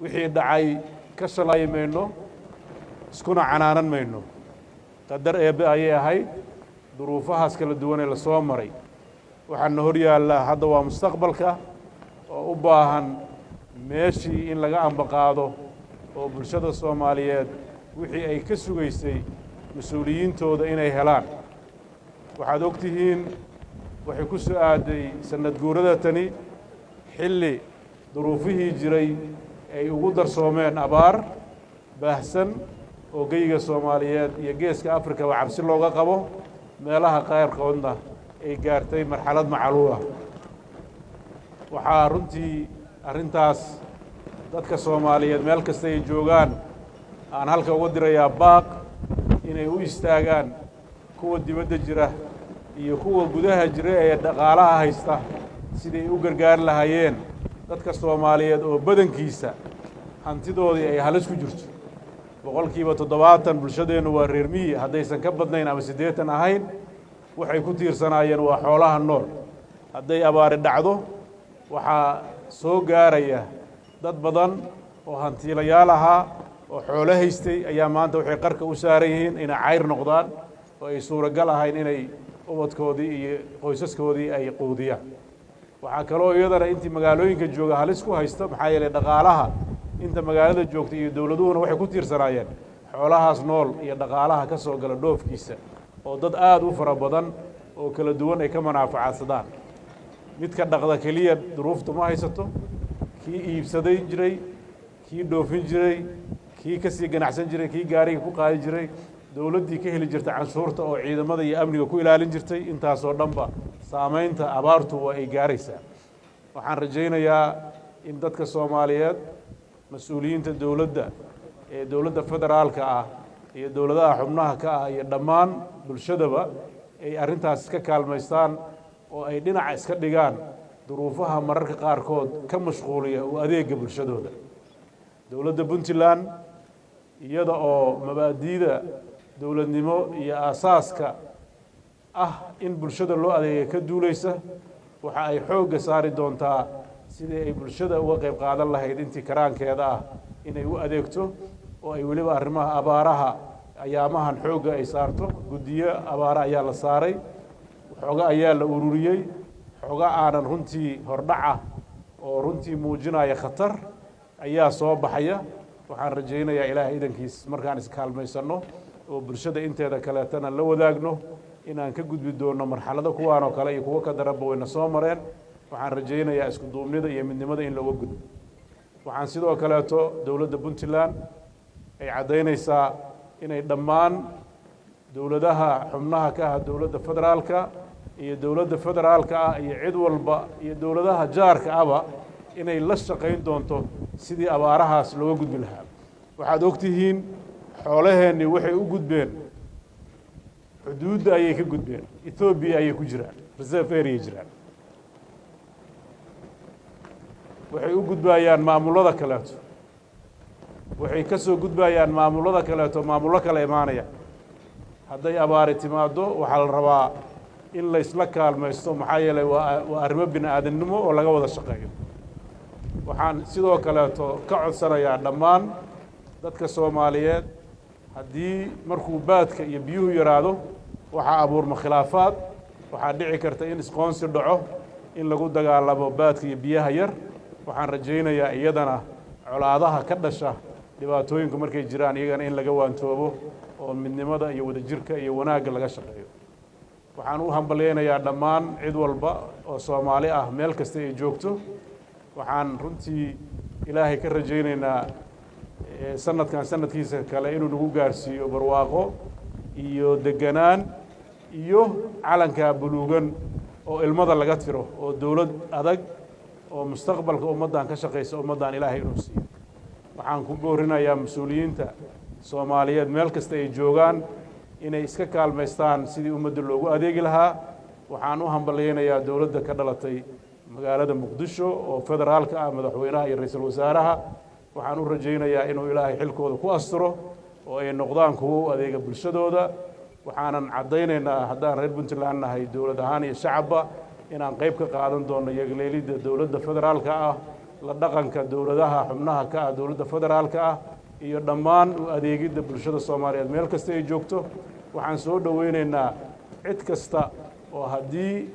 Wixii dhacay ka shalay mayno, iskuna canaanan mayno. Qadar Eebbe ayay ahayd, duruufahaas kala duwan ee la soo maray. Waxaana hor yaallaa hadda waa mustaqbalka oo u baahan meeshii in laga ambaqaado oo bulshada Soomaaliyeed wixii ay ka sugaysay mas-uuliyiintooda inay helaan. Waxaad og tihiin, waxay ku soo aaday sanad guurada tani xilli duruufihii jiray ay ugu darsoomeen abaar baahsan oo geyga Soomaaliyeed iyo Geeska Afrikaba cabsi looga qabo, meelaha qaarkoodna ay gaartay marxalad macaluul ah. Waxaa runtii arrintaas dadka Soomaaliyeed meel kasta ay joogaan aan halka uga dirayaa baaq inay u istaagaan, kuwa dibadda jira iyo kuwa gudaha jira ee dhaqaalaha haysta, siday u gargaari lahaayeen dadka Soomaaliyeed oo badankiisa hantidoodii ay halis ku jirto. 70% bulshadeennu waa reer miyi, haddaysan ka badnayn ama 80 ahayn. Waxay ku tiirsanaayeen waa xoolaha nool. Hadday abaari dhacdo, waxaa soo gaaraya dad badan oo hantiilayaal ahaa oo xoolo haystay ayaa maanta waxay qarka u saaran yihiin inay cayr noqdaan oo ay suuragal ahayn inay ubadkoodii iyo qoysaskoodii ay quudiyaan. Waxaa kaloo iyadana intii magaalooyinka jooga halis ku haysta, maxaa yeelay dhaqaalaha inta magaalada joogta iyo dowladuhuna waxay ku tiirsanaayeen xoolahaas nool iyo dhaqaalaha ka soo gala dhoofkiisa, oo dad aada u fara badan oo kala duwan ay ka manaafacaadsadaan. Midka dhaqda keliya duruufta ma haysato, kii iibsaday jiray, kii dhoofin jiray, kii ka sii ganacsan jiray, kii gaariga ku qaadi jiray, dowladdii ka heli jirtay canshuurta oo ciidamada iyo amniga ku ilaalin jirtay, intaasoo dhanba saamaynta abaartu waa ay gaaraysaa. Waxaan rajaynayaa in dadka Soomaaliyeed, mas-uuliyiinta dowladda ee dowladda federaalka ah iyo dowladaha xubnaha ka ah iyo dhammaan bulshadaba, ay arrintaas iska kaalmaystaan oo ay dhinaca iska dhigaan duruufaha mararka qaarkood ka mashquuliya u adeega bulshadooda. Dowladda Puntland, iyada oo mabaadiida dowladnimo iyo aasaaska ah in bulshada loo adeega ka duuleysa, waxa ay xoogga saari doontaa sidii ay bulshada uga qayb qaadan lahayd intii karaankeeda ah inay u adeegto, oo ay weliba arrimaha abaaraha ayaamahan xoogga ay saarto. Guddiyo abaare ayaa la saaray, xooga ayaa la ururiyey, xooga aanan runtii hordhaca oo runtii muujinaya khatar ayaa soo baxaya. Waxaan rajaynayaa, Ilaahay idankiis, markaan iskaalmaysanno oo bulshada inteeda kaleetana la wadaagno, inaan ka gudbi doonno marxalado kuwaan oo kale iyo kuwo ka daranba wayna soo mareen. Waxaan rajaynayaa isku duubnida iyo midnimada in looga gudbo. Waxaan sidoo kaleeto dowladda Puntland ay caddaynaysaa inay dhammaan dowladaha xubnaha ka ah dowladda federaalka iyo dowladda federaalka ah iyo cid walba iyo dowladaha jaarka ahba inay la shaqayn doonto sidii abaarahaas looga gudbi lahaa. Waxaad ogtihiin, xoolaheennii waxay u gudbeen, xuduudda ayay ka gudbeen, Etoobiya ayay ku jiraan, reserve area jiraan. Waxay u gudbayaan maamullada kaleeto, waxay ka soo gudbayaan maamullada kaleeto, maamullo kale imaanaya. Hadday abaari timaaddo, waxaa la rabaa in la isla kaalmaysto, maxaa yeelay waa arrimo bini aadamnimo oo laga wada shaqeeyo. Waxaan sidoo kaleeto ka codsanayaa dhammaan dadka Soomaaliyeed, haddii markuu baadka iyo biyuhu yaraado waxaa abuurma khilaafaad, waxaa dhici karta in isqoonsi dhaco, in lagu dagaalamo baadka iyo biyaha yar. Waxaan rajaynayaa iyadana colaadaha ka dhasha dhibaatooyinku markay jiraan iyagana in laga waantoobo oo midnimada iyo wadajirka iyo wanaagga laga shaqeeyo. Waxaan u hambalyaynayaa dhammaan cid walba oo Soomaali ah meel kasta ay joogto. Waxaan runtii Ilaahay ka rajaynaynaa sanadkan sanadkiisa kale inuu nagu gaarsiiyo barwaaqo iyo deganaan iyo calankaa buluugan oo ilmada laga tiro, oo dowlad adag oo mustaqbalka ummaddan ka shaqaysa ummaddan Ilaahay inuu siiyo. Waxaan ku boorinayaa mas-uuliyiinta Soomaaliyeed meel kasta ay joogaan inay iska kaalmaystaan sidii ummadda loogu adeegi lahaa. Waxaan u hambalyaynayaa dowladda ka dhalatay magaalada Muqdisho oo federaalka ah, madaxweynaha iyo ra-iisul wasaaraha. Waxaan u rajaynayaa inuu Ilaahay xilkooda ku asturo oo ay noqdaan kuwo u adeega bulshadooda. Waxaanan caddaynaynaa, haddaan reer Puntland nahay, dowlad ahaan iyo shacabba, inaan qayb ka qaadan doono yagleelidda dowladda federaalka ah. La dhaqanka dowladaha xubnaha ka ah dowladda federaalka ah iyo dhammaan u adeegidda bulshada Soomaaliyeed meel kasta ay joogto. Waxaan soo dhoweynaynaa cid kasta oo haddii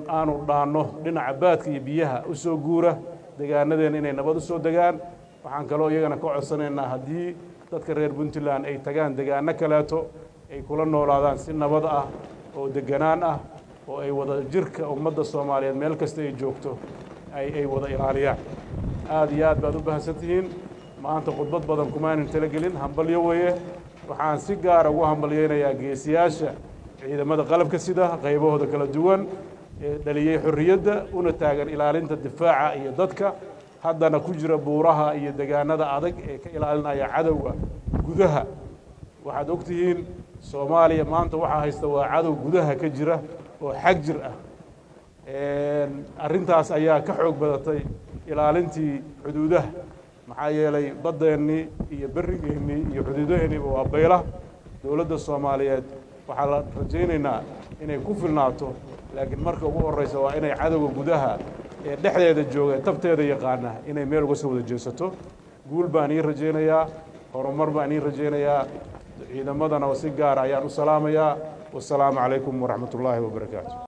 aanu dhaanno dhinaca baadka iyo biyaha u soo guura degaanadeena inay nabad u soo degaan. Waxaan kaloo iyagana ka codsanaynaa haddii dadka reer Puntland ay tagaan degaano kaleeto, ay kula noolaadaan si nabad ah oo deganaan ah, oo ay wada jirka ummadda Soomaaliyeed meel kasta ay joogto ay wada ilaaliyaan. Aada iyo aad baad u bahadsan tihiin. Maanta khudbad badan kumaanan talagelin, hambalyo weeye. Waxaan si gaara ugu hambalyeynayaa geesiyaasha ciidamada qalabka sida qaybahooda kala duwan ee dhaliyey xorriyadda, una taagan ilaalinta difaaca iyo dadka, haddana ku jira buuraha iyo degaanada adag ee ka ilaalinaya cadowga gudaha. Waxaad og tihiin, Soomaaliya maanta waxaa haysta waa cadow gudaha ka jira oo xag jir ah. Arrintaas ayaa ka xoog badatay ilaalintii xuduudaha, maxaa yeelay baddeennii iyo berrigeennii iyo xuduudaheenniiba waa bayla. Dowladda Soomaaliyeed waxaa la rajaynaynaa inay ku filnaato, laakiin marka ugu horreysa waa inay cadowga gudaha ee dhexdeeda jooga ee tabteeda yaqaana inay meel uga soo wada jeesato. Guul baan ii rajaynayaa, horumar baan ii rajaynayaa. Ciidamadana si gaara ayaan u salaamayaa. Wasalaamu calaykum waraxmat ullaahi wabarakaatu.